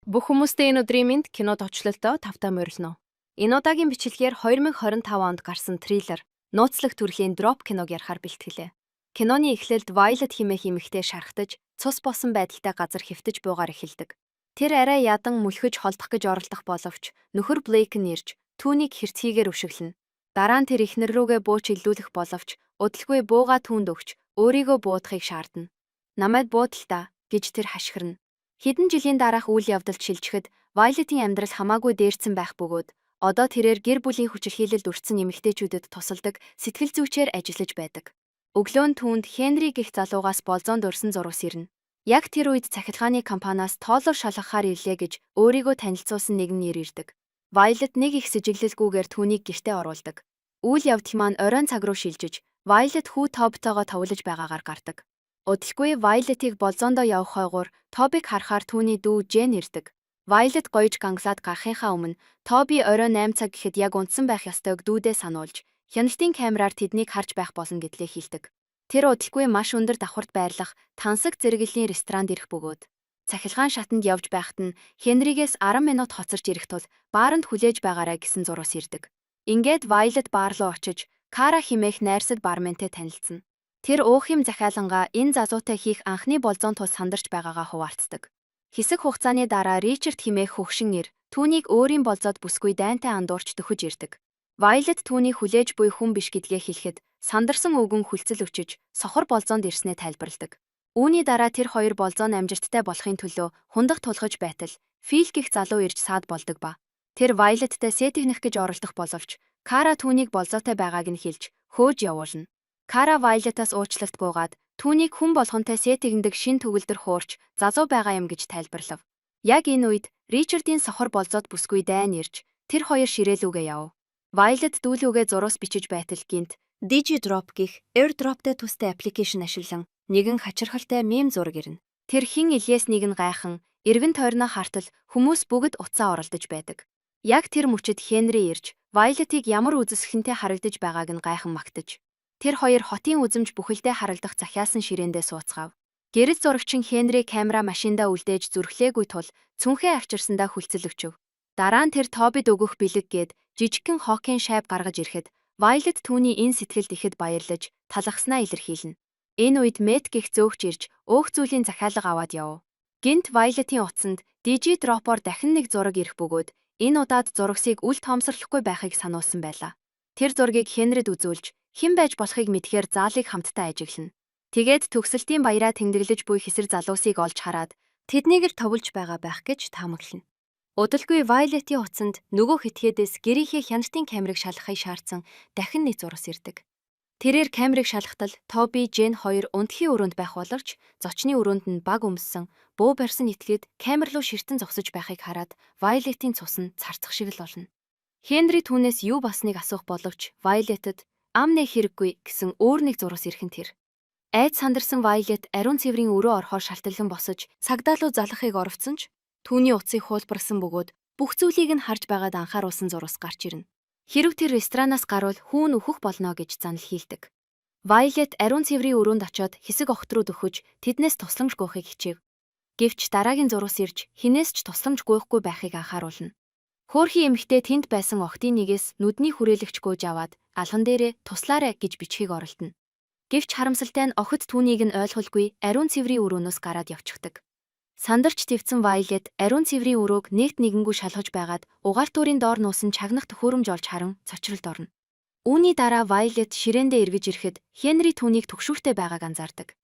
Бүх хүмүүстээ энэ өдрийн мэнд кино товчлолтоо тавтаа морилно. Энэ удаагийн бичлэгээр 2025 онд гарсан триллер нууцлаг төрлийн Drop киног ярихаар бэлтгэлээ. Киноны эхлэлд Violet хэмээх эмэгтэй шархтаж, цус босон байдалтай газар хэвтэж буугаар эхэлдэг. Тэр арай ядан мөлхөж холдох гэж оролдох боловч нөхөр Blake нь ирж түүнийг хэрцгийгээр өшиглөнө. Дараа нь тэр эхнэр рүүгээ бууч илүүлэх боловч удалгүй буугаа түүнд өгч өөрийгөө буудахыг шаардна. "Намайг буудал даа" гэж тэр хашхирна. Хэдэн жилийн дараах үйл явдалд шилжихэд Violet-ийн амьдрал хамаагүй дээрдсэн байх бөгөөд одоо тэрээр гэр бүлийн хүчирхийлэлд өртсөн эмэгтэйчүүдэд тусалдаг сэтгэл зүйчээр ажиллаж байдаг. Өглөө нь түүнд Хенри гэх залуугаас болзоонд урьсан зурвас ирнэ. Яг тэр үед цахилгааны компаниас тоолоор шалгахаар ирлээ гэж өөрийгөө танилцуулсан нэгэн нэр ирдэг. Violet нэг их сэжиглэлгүйгээр түүнийг гэртээ оруулдаг. Үйл явдал маань оройн цаг руу шилжиж, Violet хүү Тобитойгоо товлож байгаагаар гардаг. Удалгүй Violet-ыг болзоондоо явах хойгуур Тобиг харахаар түүний дүү Жен ирдэг. Violet гоёж гангалаад гарахынхаа өмнө Тоби оройн 8 цаг гэхэд яг унтсан байх ёстойг дүүдээ сануулж, хяналтын камераар тэднийг харж байх болно гэдлээ хэлдэг. Тэр удалгүй маш өндөр давхарт байрлах тансаг зэрэглэлийн ресторанд ирэх бөгөөд цахилгаан шатанд явж байхад нь Хенригээс 10 минут хоцорч ирэх тул бааранд хүлээж байгаарай гэсэн зурвас ирдэг. Ингээд Violet баар руу очиж Кара хэмээх найрсаг барментэй танилцана. Тэр уух юм захиалангаа энэ залуутай хийх анхны болзоон тул сандарч байгаагаа хуваалцдаг. Хэсэг хугацааны дараа Ричард хэмээх хөгшин эр түүнийг өөрийн болзоод бүсгүй дайнтай андуурч дөхөж ирдэг. Violet түүнийг хүлээж буй хүн биш гэдгээ хэлэхэд сандарсан өвгөн хүлцэл өчөж сохор болзоонд ирснээ тайлбарладаг. Үүний дараа тэр хоёр болзоон амжилттай болохын төлөө хундах тулгаж байтал Фил гэх залуу ирж саад болдог ба. Тэр Violet-тай сэтгэнэх гэж оролдох боловч Кара түүнийг болзоотой байгааг нь хэлж хөөж явуулна. Кара Violet-аас уучлалт гуйгаад түүнийг хүн болгонтой сэтгэндэг шинэ төгөлдөр хуурч залуу байгаа юм гэж тайлбарлав. Яг энэ үед Ричардын сохор болзоод бүсгүй дайн ирж тэр хоёр ширээлүүгээ яв. Violet дүүлүүгээ зурвас бичиж байтал гэнэт DigiDrop гэх AirDrop-тай төстэй application ашиглан нэгэн хачирхалтай мем зураг ирнэ. Тэр хэн илгээснийг нь гайхан, эргэн тойрноо хартал хүмүүс бүгд утсаа оролдож байдаг. Яг тэр мөчид Хенри ирж Violet-ыг ямар үзэсгэлэнтэй харагдаж байгааг нь гайхан магтаж. Тэр хоёр хотын үзэмж бүхэлдээ харагдах захиалсан ширээндээ сууцгаав. Гэрэл зурагчин Хенри камера машиндаа үлдээж зүрхлээгүй тул цүнхээ авчирсандаа хүлцэл өчөв. Дараа нь тэр Тобид өгөх бэлэг гээд жижигхэн хоккейн шайб гаргаж ирэхэд Violet түүний энэ сэтгэлд ихэд баярлаж талархсанаа илэрхийлнэ. Энэ үед Мэт гэх зөөгч ирж өөх зүйлийн захиалга аваад яв. Гэнэт Violet-ийн утсанд Digi Drop-оор дахин нэг зураг ирэх бөгөөд энэ удаад зурагсыг үл тоомсорлохгүй байхыг сануулсан байлаа. Тэр зургийг Хенрид үзүүлж хэн байж болохыг мэдэхээр заалыг хамтдаа ажиглана. Тэгээд төгсөлтийн баяраа тэмдэглэж буй хэсэр залуусыг олж хараад Тэднийг л товлож байгаа байх гэж таамаглана. Удалгүй Violet-ийн утсанд нөгөө этгээдээс гэрийнхээ хяналтын камерыг шалгахыг шаардсан дахин нэг зурвас ирдэг. Тэрээр камерыг шалгахтал Тоби, Жен хоёр унтлагын өрөөнд байх боловч зочны өрөөнд нь баг өмссөн, буу барьсан этгээд камер руу ширтэн зогсож байхыг хараад Violet-ийн цус нь царцах шиг л болно. Хенри түүнээс юу болсныг асуух боловч Violet-д ам нээх хэрэггүй гэсэн өөр нэг зурвас ирэх нь тэр. Айд сандарсан Violet ариун цэврийн өрөө орохоор шалтгалан босож цагдаа руу залгахыг оролдсон ч түүний утсыг хуулбарсан бөгөөд бүх зүйлийг нь харж байгаад анхааруулсан зурвас гарч ирнэ. Хэрэв тэр ресторанаас гарвал хүү нь үхэх болно гэж занал хийлдэг. Violet ариун цэврийн өрөөнд очиод хэсэг охид руу дөхөж тэднээс тусламж гуйхыг хичээв. Гэвч дараагийн зурвас ирж хэнээс ч тусламж гуйхгүй байхыг анхааруулна. Хөөрхий эмэгтэй тэнд байсан охидын нэгээс нүдний хүрээлэгч гуйж аваад алган дээрээ туслаарай гэж бичихийг оролдоно. Гэвч харамсалтай нь охид түүнийг нь ойлголгүй ариун цэврийн өрөөнөөс гараад явчихдаг. Сандарч твцэн Violet ариун цэврийн өрөөг нэгт нэгэнгүй шалгаж байгаад угаалтуурын доор нуусан чагнах төхөөрөмж олж харан цочролд орно. Үүний дараа Violet ширээндээ эргэж ирэхэд Хенри түүнийг түгшүүртэй байгааг анзаардаг.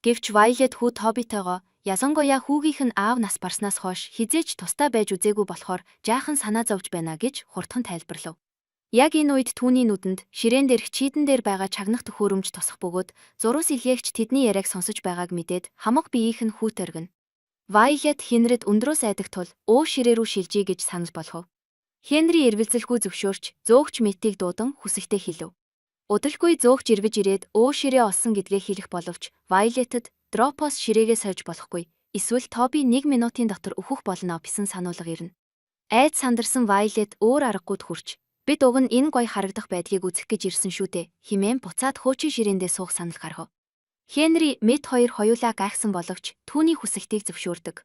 Гэвч Violet хүү Тобитойгоо ялангуяа хүүгийнх нь аав нас барснаас хойш хэзээ ч тусдаа байж үзээгүй болохоор жаахан санаа зовж байна гэж хурдхан тайлбарлав. Яг энэ үед түүний нүдэнд ширээн дээрх чийдэн дээр байгаа чагнах төхөөрөмж тосох бөгөөд зурвас илгээгч тэдний яриаг сонсож байгааг мэдээд хамаг биеийнх нь хүүт оргино. Violet Хенрид өндрөөс айдаг тул өө ширээ рүү шилжийе гэж санал болгов. Хенри эргэлзэлгүй зөвшөөрч зөөгч Мэттийг дуудан хүсэгтээ хэлэв. Удалгүй зөөгч эргэж ирээд өө ширээ олсон гэдгээ хэлэх боловч Violet-д Drop-оос ширээгээ сойж болохгүй. Эсвэл Тоби 1 минутын дотор үхэх болно гэсэн сануулга ирнэ. Айд сандарсан Violet өөр аргагүйд хүрч бид уг нь энэ гоё харагдах байдгийг үзэх гэж ирсэн шүү дээ хэмээн буцаад хуучин ширээндээ суух санал гаргав. Хенри Мэт хоёр хоёулаа гайхсан боловч түүний хүсэлтийг зөвшөөрдөг.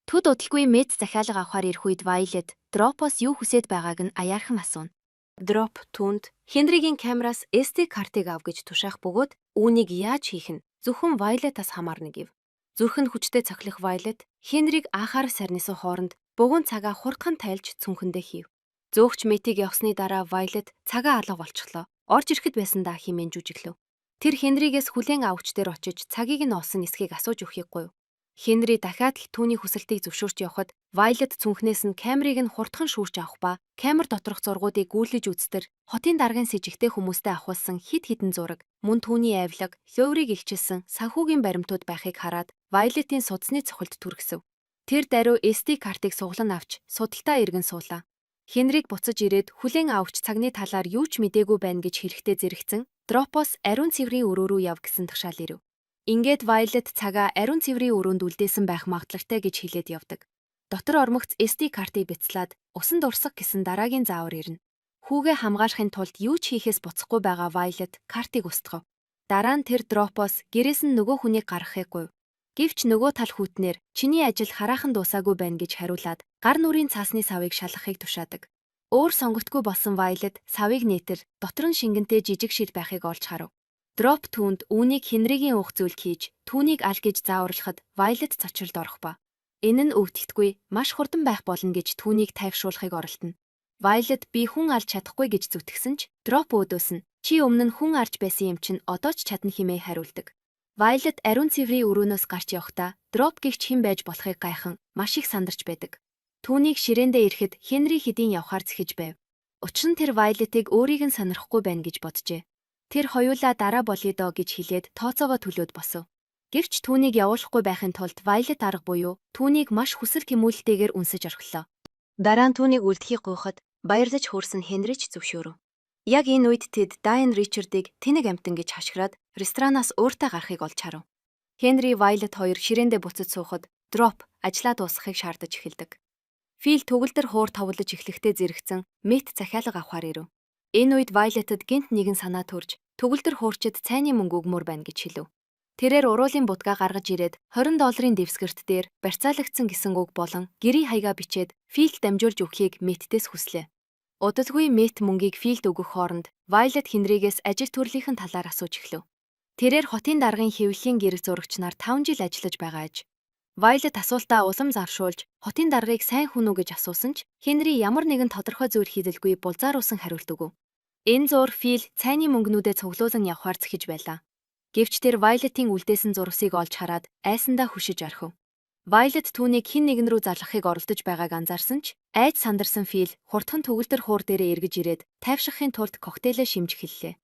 Төд удалгүй Мэт захиалга авахар ирэх үед Violet Дропоос юу хүсээд байгааг нь аяархан асууна. Дроп түүнд Хенригийн камераас SD картыг ав гэж тушаах бөгөөд үүнийг яаж хийх нь зөвхөн Violet-аас хамаарна гэв. Зүрх нь хүчтэй цохилох Violet Хенриг анхаарал сарнисан хооронд бугуун цагаа хурдхан тайлж цүнхэндээ хийв. Зөөгч Мэтийг явсны дараа Violet цагаа алга болчихлоо. Орж ирэхэд байсан даа хэмээн жүжиглэв. Тэр Хенригээс хүлээн авагч дээр очиж цагийг нь олсон эсхийг асууж өгөхийг гуйв. Хенри дахиад л түүний хүсэлтийг зөвшөөрч явхад Violet цүнхнээс нь камерыг нь хурдхан шүүрч авах ба камер доторх зургуудыг гүйлгэж үзтэр хотын даргын сэжигтэй хүмүүстэй авахулсан хэд хэдэн зураг, мөн түүний авилга, лөөрийг илчилсэн санхүүгийн баримтууд байхыг хараад Violet-ийн судасны цохилт түргэсэв. Тэр даруй SD картыг сугалан авч судалдаа эргэн суулаа. Хенриг буцаж ирээд хүлээн авагч цагны талаар юу ч мдээгүй байна гэж хэлэхдээ зэрэгцэн Дропос ариун цэврийн өрөө рүү яв гэсэн тушаал ирэв. Ингээд Violet цагаа ариун цэврийн өрөөнд үлдээсэн байх магадлалтай гэж хэлээд явдаг. Дотор ормогц SD картыг бяцлаад усан дурсах гэсэн дараагийн заавар ирнэ. Хүүгээ хамгаалахын тулд юу ч хийхээс буцахгүй байгаа Violet картыг устгав. Дараа нь тэр Дропоос гэрээс нь нөгөө хүнийг гаргахыг гуйв. Гэвч нөгөө тал хүйтнээр чиний ажил хараахан дуусаагүй байна гэж хариулаад гар нүрийн цаасны савыг шалгахыг тушаадаг. Өөр сонгогдгүй болсон Violet савыг нэтэр дотор нь шингэнтэй жижиг шил байхыг олж харав. Дроп түүнд үүнийг Хенригийн уух зүйлд хийж түүнийг ал гэж зааварлахад Violet цочролд орох ба. Энэ нь өвдөлтгүй маш хурдан байх болно гэж түүнийг тайвшруулахыг оролдоно. Violet би хүн алж чадахгүй гэж зүтгэсэн ч Дроп өөдөөс нь чи өмнө нь хүн алж байсан юм чинь одоо ч чадна хэмээн хариулдаг. Violet ариун цэврийн өрөөнөөс гарч явахдаа Дроп гэгч хэн байж болохыг гайхан маш их сандарч байдаг. Түүнийг ширээндээ ирэхэд Хенри хэдийн явхаар зэхэж байв. Учир нь тэр Violet-ыг өөрийг нь сонирхгүй байна гэж боджээ. Тэр хоёулаа дараа болъё доо гэж хэлээд тооцоогоо төлөөд босов. Гэвч түүнийг явуулахгүй байхын тулд Violet арга буюу түүнийг маш хүсэл тэмүүлэлтэйгээр үнсэж орхилоо. Дараа нь түүнийг үлдэхийг гуйхад баярлаж хөөрсөн Хенри ч зөвшөөрөв. Яг энэ үед тэд Дайн Ричардыг тэнэг амьтан гэж хашгираад ресторанаас ууртай гарахыг олж харав. Хенри Violet хоёр ширээндээ буцаж суухад Дроп ажлаа дуусгахыг шаардаж эхэлдэг. Фил төгөлдөр хуур товлож эхлэхдээ зэрэгцэн Мэт захиалга авахар ирэв. Энэ үед Violet-д гэнэт нэгэн санаа төрж төгөлдөр хуурчид цайны мөнгө өгмөр байна гэж хэлэв. Тэрээр уруулын будгаа гаргаж ирээд 20 долларын дэвсгэрт дээр барьцаалагдсан гэсэн үг болон гэрийн хаягаа бичээд Филд дамжуулж өгөхийг Мэттээс хүслээ. Удалгүй Мэт мөнгийг Филд өгөх хооронд Violet Хенригээс ажил төрлийнхэн талаар асууж эхлэв. Тэрээр хотын даргын хэвлэлийн гэрэл зурагч нар 5 жил ажиллаж байгаа аж. Violet асуултаа улам завшуулж хотын даргыг сайн хүн үү гэж асуусан ч Хенри ямар нэгэн тодорхой зүйл хийдэлгүй булзааруулсан хариулт өгөв. Энэ зуур Фил цайны мөнгнүүдээ цуглуулан явхаар зэхэж байлаа. Гэвч тэр Violet-ийн үлдээсэн зурвасыг олж хараад айсандаа хөшиж орхив. Violet түүнийг хэн нэгэн рүү залгахыг оролдож байгааг анзаарсан ч айж сандарсан Фил хурдхан төгөлдөр хуур дээрээ эргэж ирээд тайвшрахын тулд коктейлээ шимж эхэллээ.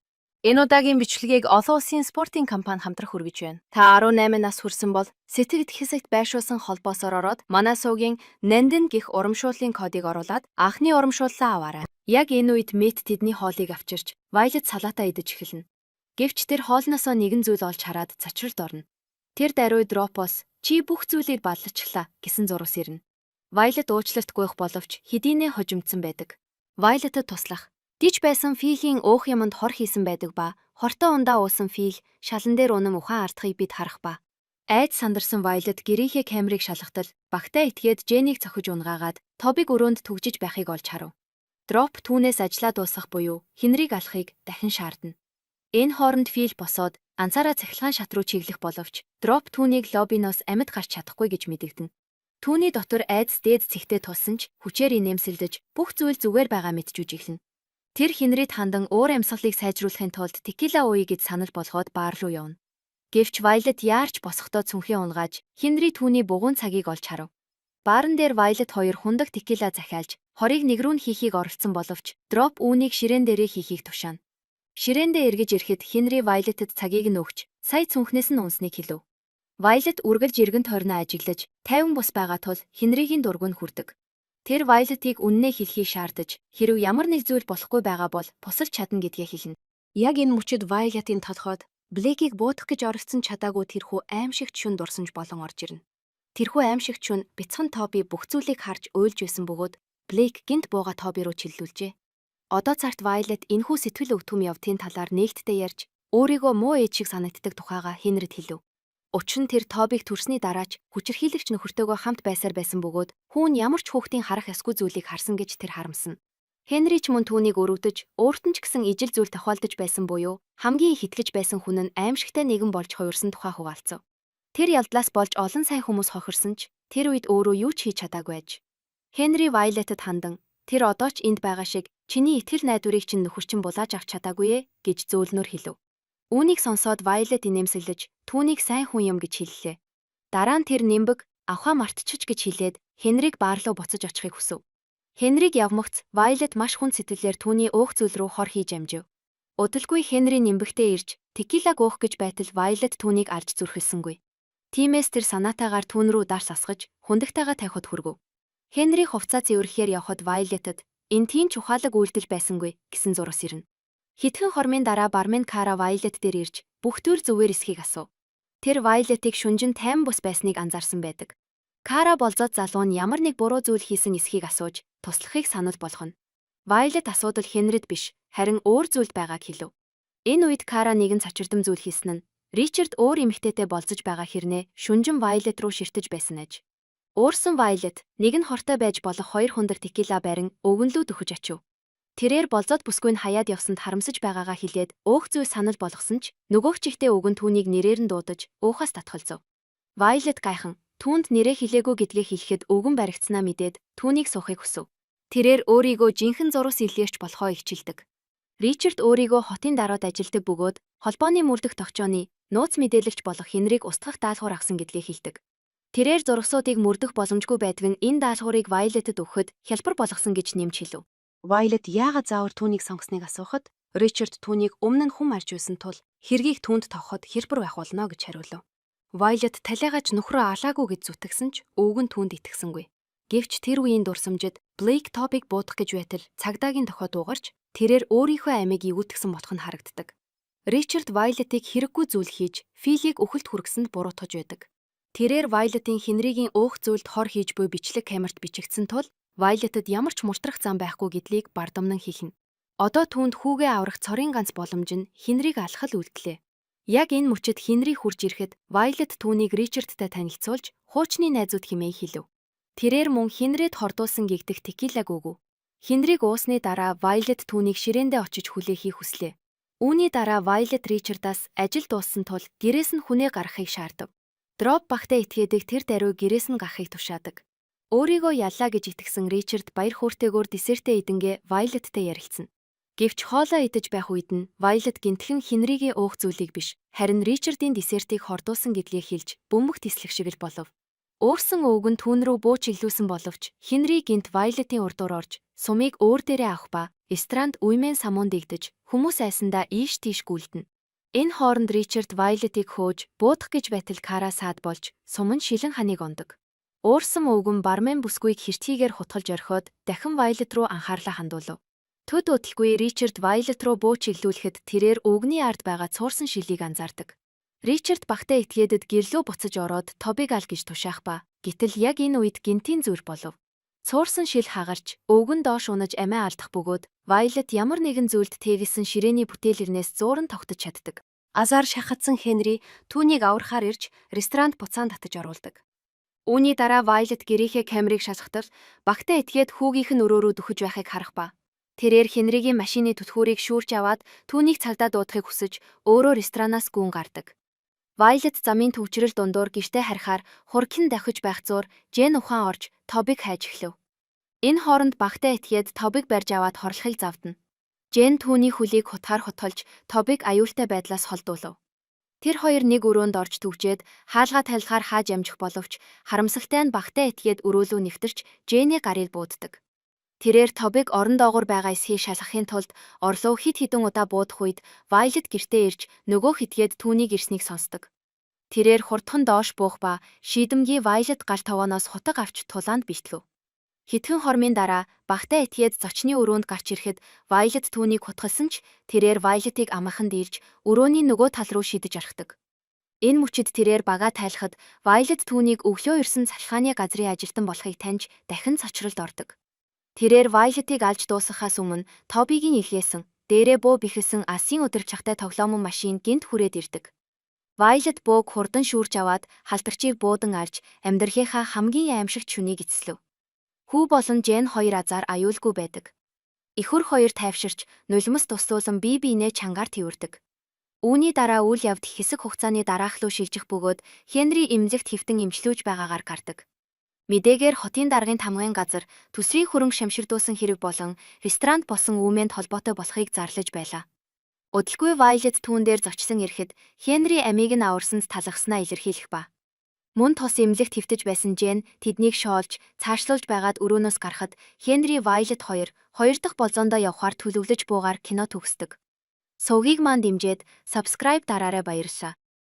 Энэ удаагийн бичлэгийг олон улсын спортын компани хамтрах хүргэж байна. Та 18 нас хүрсэн бол сэтгэгд хэсэгт байршуулсан холбоосоор ороод манай сувгийн Нандин гэх урамшууллын кодыг оруулаад анхны урамшууллаа аваарай. Яг энэ үед Мэт тэдний хоолыг авчирч Violet салаатаа идэж эхэлнэ. Гэвч тэр хоолноосоо нэгэн зүйл олж хараад цочролд орно. Тэр даруй Дропос чи бүх зүйлийг баллачлаа гэсэн зурвас ирнэ. Violet уучлалт гуйх боловч хэдийнэ хожимдсан байдаг. Violet-д туслах Диж байсан Филийн өөх юмд хор хийсэн байдаг ба хортой ундаа уусан Фил шалан дээр унам ухаан ардахыг бид харах ба. Айд сандарсан Violet гэрийнхээ камерыг шалгатал багтаа итгээд Женийг цохиж унгаагаад Тобиг өрөөнд түгжиж байхыг олж харав. Дроп түүнээс ажлаа дуусгах буюу Хенриг алахыг дахин шаардна. Энэ хооронд Фил босоод анцаараа цахилгаан шат руу чиглэх боловч Дроп түүнийг лоббиноос амьд гарч чадахгүй гэж мэдэгдэнэ. Түүний дотор айдас дээд цэгтээ тулсан ч хүчээр инээмсэлдэж бүх зүйл зүгээр байгаа мэт жүжиглэнэ. Тэр Хенрид хандан уур амьсгалыг сайжруулахын тулд текила ууя гэж санал болгоод баар руу явна. Гэвч Violet яарч босохдоо цүнхээ унгааж Хенри түүний бугуун цагийг олж харав. Баарн дээр Violet хоёр хундаг текила захиалж хорыг нэг рүү нь хийхийг оролдсон боловч Дроп үүнийг ширээн дээрээ хийхийг тушаана. Ширээндээ эргэж ирэхэд Хенри Violet-д цагийг нь өгч сая цүнхнээс нь унсныг хэлэв. Violet үргэлж эргэн тойрноо ажиглаж тайван бус байгаа тул Хенригийн дургүй нь хүрдэг. Тэр Violet-ыг үннээ хэлхийг шаардаж, хэрв ямар нэг зүйл болохгүй байгаа бол тусалж чадна гэдгээ хэлнэ. Яг энэ мөчид Violet-ийн толгойд Блэкийг буутах гэж оролдсон чадаагүй тэрхүү аймшигт шөнө дурсамж болон орж ирнэ. Тэрхүү аймшигт шөнө бяцхан Тоби бүх зүйлийг харж уйлж байсан бөгөөд Блэк гэнэт буугаа Тоби руу чиглүүлжээ. Одоо царт Violet энэхүү сэтгэл өвтгөм явдлын талаар нээлттэй ярьж, өөрийгөө муу ээж шиг санагддаг тухайгаа Хенрид хэлэв. Учир нь тэр Тобиг төрсний дараа ч хүчирхийлэгч нөхөртөөгөө хамт байсаар байсан бөгөөд хүү нь ямар ч хүүхдийн харах ёсгүй зүйлийг харсан гэж тэр харамсана. Хенри ч мөн түүнийг өрөвдөж, өөрт нь ч гэсэн ижил зүйл тохиолдож байсан буюу хамгийн их итгэж байсан хүн нь аймшигтай нэгэн болж хувирсан тухай хуваалцав. Тэр ялдлаас болж олон сайн хүмүүс хохирсон ч тэр үед өөрөө юу ч хийж чадаагүй аж. Хенри Вайлетад хандан тэр одоо ч энд байгаа шиг чиний итгэл найдварыг чинь нөхөр чинь булааж авч чадаагүй ээ гэж зөөлнөр хэлв. Үүнийг сонсоод Вайлет инээмсэглэж түүнийг сайн хүн юм гэж хэллээ. Дараа нь тэр нимбэг авхаа мартчих гэж хэлээд Хенриг баар руу буцаж очихыг хүсэв. Хенриг явмагц Вайлет маш хүнд сэтгэлээр түүний өөх зүйл рүү хор хийж амжив. Удалгүй Хенри нимбэгтээ ирж текилаг уух гэж байтал Вайлет түүнийг алж зүрхэлсэнгүй. Тиймээс тэр санаатайгаар түүн рүү дарс асгаж хүндэгтэйгээ тавихад хүргэв. Хенри хувцаа цэвэрлэхээр явхад Вайлетэд энэ тийм ч ухаалаг үйлдэл байсангүй гэсэн зурус ирнэ. Хэдхэн хормын дараа бармен Кара Вайлет дээр ирж бүх төр зүгээр эсхийг асуув. Тэр Вайлетыг шүнжин тайван бус байсныг анзаарсан байдаг. Кара болзоод залуу нь ямар нэг буруу зүйл хийсэн эсхийг асууж туслахыг санал болгоно. Вайлет асуудал Хенрид биш, харин өөр зүйлд байгааг хэлв. Энэ үед Кара нэгэн цочирдом зүйл хийсэн нь Ричард өөр эмэгтэйтэй болзож байгаа хэрнээ шүнжин Вайлет руу ширтэж байсан аж. Уурсан Вайлет нэг нь хортой байж болох хоёр хүндэр текила барин өвгөнлүү дөхөж очив. Тэрээр болзоод бүсгүй нь хаяад явсанд харамсаж байгаагаа хэлээд өөх зүйл санал болгосон ч нөгөөх чигтээ өвгөн түүнийг нэрээр нь дуудаж өөхөөс татгалзав. Вайлет гайхан түүнд нэрээ хэлээгүй гэдгээ хэлэхэд өвгөн баригдсанаа мэдээд түүнийг суухыг хүсэв. Тэрээр өөрийгөө жинхэнэ зурус илгээрч болохоо илчилдэг. Ричард өөрийгөө хотын даруйд ажилдаг бөгөөд холбооны мөрдөх тогтооны нууц мэдээлэгч болох Хенриг устгах даалгавар авсан гэдгээ хэлдэг. Тэрээр зургасуудыг мөрдөх боломжгүй байдаг нь энэ даалгаврыг Вайлетэд өгөхөд хялбар болгосон гэж нэмж хэлв. Вайлет яагаад заавар түүнийг сонгосныг асуухад Ричард түүнийг өмнө нь хүм арж байсан тул хэргийг түүнд товход хялбар байх болно гэж хариулав. Вайлет талигач нөхрөө алаагүй гэж зүтгэсэн ч өвгөн түүнд итгэсэнгүй. Гэвч тэр үеийн дурсамжид Блейк Тобиг буудах гэж байтал цагдаагийн дохио дуугарч тэрээр өөрийнхөө амийг эвгүйтгсэн болох нь харагддаг. Ричард Вайлетыг хэрэггүй зүйл хийж Филийг үхэлд хүргэсэнд буруутгаж байдаг. Тэрээр Вайлетын Хенригийн өөх зүйлд хор хийж буй бичлэг камерт бичигдсэн тул Вайлетэд ямар ч мултрах зам байхгүй гэдлийг бардамнан хэлнэ. Одоо түүнд хүүгээ аврах цорын ганц боломж нь Хенриг алах л үлдлээ. Яг энэ мөчид Хенри хурж ирэхэд Вайлет түүнийг Ричардтай танилцуулж хуучны найзууд хэмээн хэлв. Тэрээр мөн Хенрид хордуулсан гэгдэх текилаг өгөв. Хенриг уусны дараа Вайлет түүнийг ширээндээ очиж хүлээхийг хүслээ. Үүний дараа Вайлет Ричардаас ажил дууссан тул гэрээс нь хүнээ гаргахыг шаардав. Дроп багтаа этгээдэг тэр даруй гэрээс нь гарахыг тушаадаг. Өөрийгөө яллаа гэж итгэсэн Ричард баяр хөөртэйгээр десертээ идэнгээ Вайлеттэй ярилцсан. Гэвч хоолоо идэж байх үед нь Вайлет гэнэтхэн Хенригийн уух зүйлийг биш, харин Ричардын десертийг хордуулсан гэдгээ хэлж бөмбөг тэслэх шиг л болов. Уурсан өвгөн түүн рүү буу чиглүүлсэн боловч Хенри гэнэт Вайлетийн урдуур орж сумыг өөр дээрээ авах ба ресторанд үймэн самуун дэгдэж хүмүүс айсандаа ийш тийш гүйлдэнэ. Энэ хооронд Ричард Вайлетийг хөөж буудах гэж байтал Кара саад болж сум нь шилэн ханыг онодог. Уурсан өвгөн бармен бүсгүйг хэртхийгээр хутгалж орхиод дахин Вайлет руу анхаарлаа хандуулав. Төд удалгүй Ричард Вайлет руу буу чиглүүлэхэд тэрээр өвгөний ард байгаа цуурсан шилийг анзаардаг. Ричард багтаа этгээдэд гэрлөө буцаж ороод Тобиг ал гэж тушаах ба гэтэл яг энэ үед гэнэтийн зүйл болов. Цуурсан шил хагарч өвгөн доош унаж амиа алдах бөгөөд Вайлет ямар нэгэн зүйлд тээвэсэн ширээний бүтээлэрнээс зууран тогтож чаддаг. Азаар шахагдсан Хенри түүнийг аврахаар ирж ресторанд буцаан татаж оруулдаг. Үүний дараа Вайлет гэрийнхээ камерыг шалгахтал багтаа этгээд хүүгийнх нь өрөө рүү дөхөж байхыг харах ба. Тэрээр Хенригийн машины түлхүүрийг шүүрч аваад түүнийг цагдаа дуудахыг хүсэж өөрөө ресторанаас гүн гардаг. Вайлет замын түгжрэл дундуур гэртээ харихаар хурган давхиж байх зуур Жен ухаан орж Тобиг хайж эхлэв. Энэ хооронд багтаа этгээд Тобиг барьж аваад хорлохыг завдана. Жен түүний хөлийг хутгаар хутгалж Тобиг аюултай байдлаас холдуулав. Тэр хоёр нэг өрөөнд орж түгжээд хаалгаа тайлахаар хааж амжих боловч харамсалтай нь багтаа этгээд өрөөлөө нэвтэрч Жений гарыг бууддаг. Тэрээр Тобиг орон доогуур байгаа эсхийг шалгахын тулд орлоо хэд хэдэн удаа буудах үед Вайлет гэртээ ирж нөгөөх этгээд түүнийг ирснийг сонсдог. Тэрээр хурдхан доош буух ба шийдэмгий Вайлет гал тогооноос хутаг авч тулаанд бэлтгэв. Хэдхэн хормын дараа багтаа этгээд зочны өрөөнд гарч ирэхэд Вайлет түүнийг хутгалсан ч тэрээр Вайлетыг амынхан дийлж өрөөний нөгөө тал руу шидэж орхидог. Энэ мөчид тэрээр багаа тайлахад Вайлет түүнийг өглөө ирсэн цахилгааны газрын ажилтан болохыг таньж дахин цочролд ордог. Тэрээр Вайлетыг алж дуусгахаас өмнө Тобигийн илгээсэн, дээрээ буу бэхэлсэн алсын удирдлагатай тоглоомон машин гэнэт хүрээд ирдэг. Violet бууг хурдан шүүрч аваад халдагчийг буудан алж амьдралынхаа хамгийн аймшигт шөнийг эцэслэв. Хүү болон Жен хоёр азаар аюулгүй байдаг. Эхүр хоёр тайвширч нулимс дуслуулан бие биенээ чангаар тэвэрдэг. Үүний дараа үйл явдал хэсэг хугацааны дараах руу шилжих бөгөөд Хенри эмнэлэгт хэвтэн эмчлүүлж байгаагаар гардаг. Мэдээгээр хотын даргын тамгын газар төсвийн хөрөнгө шамширдуулсан хэрэг болон ресторанд болсон үймээнд холбоотой болохыг зарлаж байлаа. Удалгүй Violet түүн дээр зочсон ирэхэд Хенри амийг нь аварсанд талархсанаа илэрхийлэх ба. Мөн тус эмнэлэгт хэвтэж байсан Жен тэднийг шоолж, цаашлуулж байгаад өрөөнөөс гарахад Хенри Violet хоёр хоёр дахь болзоондоо явахаар төлөвлөж буугаар кино төгсдөг. Сувгийг маань дэмжиж subscribe дараарай, баярлалаа.